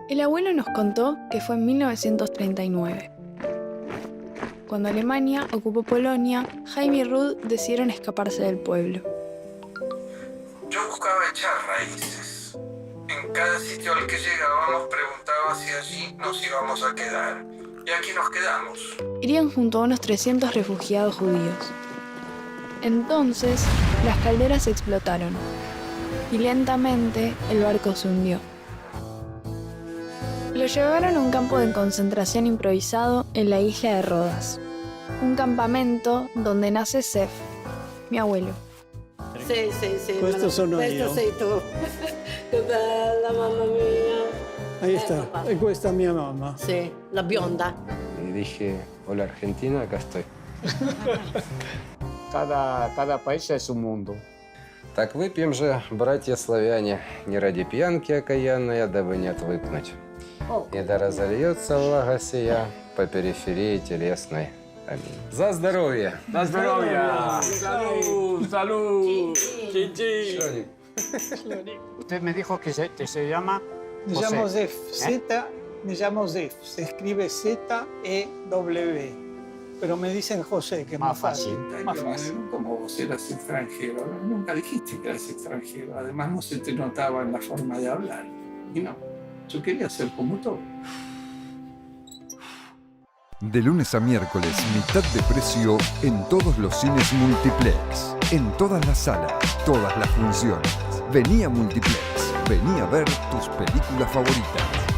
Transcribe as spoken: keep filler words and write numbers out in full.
El abuelo nos contó que fue en mil novecientos treinta y nueve. Cuando Alemania ocupó Polonia, Jaime y Ruth decidieron escaparse del pueblo. Yo buscaba echar raíces. En cada sitio al que llegábamos preguntaba si allí nos íbamos a quedar. Y aquí nos quedamos. Vivían junto a unos trescientos refugiados judíos. Entonces, las calderas explotaron y lentamente el barco se hundió. Lo llevaron a un campo de concentración improvisado en la isla de Rodas, un campamento donde nace Sef, mi abuelo. Sì, sì, sì. Questo sono io. Questo sei tu. Che bella, mamma mia. Ahí está. Ecco qua. E questa è mia mamma. Sì, la bionda. Le dije: "Hola, Argentina, acá estoy". Cada, cada país es un mundo. Так выпьем же, братья славяне, не ради пьянки окаянной, а дабы не отвыкнуть. И да разольётся влага сия по периферии телесной. Аминь. За здоровье! За здоровье! Салют! Салют! Чин-чин! Чин-чин! Usted me dijo que se, que se llama José. Me llamo Zef, ¿eh? Z, me llamo Zef, se escribe Z E W. Pero me dicen José, que es más fácil. Más fácil. Más fácil. Como vos eras extranjero, nunca dijiste que eras extranjero. Además, no se te notaba en la forma de hablar. Y no, yo quería ser como tú. De lunes a miércoles, mitad de precio en todos los cines Multiplex. En todas las salas, todas las funciones. Vení a Multiplex, vení a ver tus películas favoritas.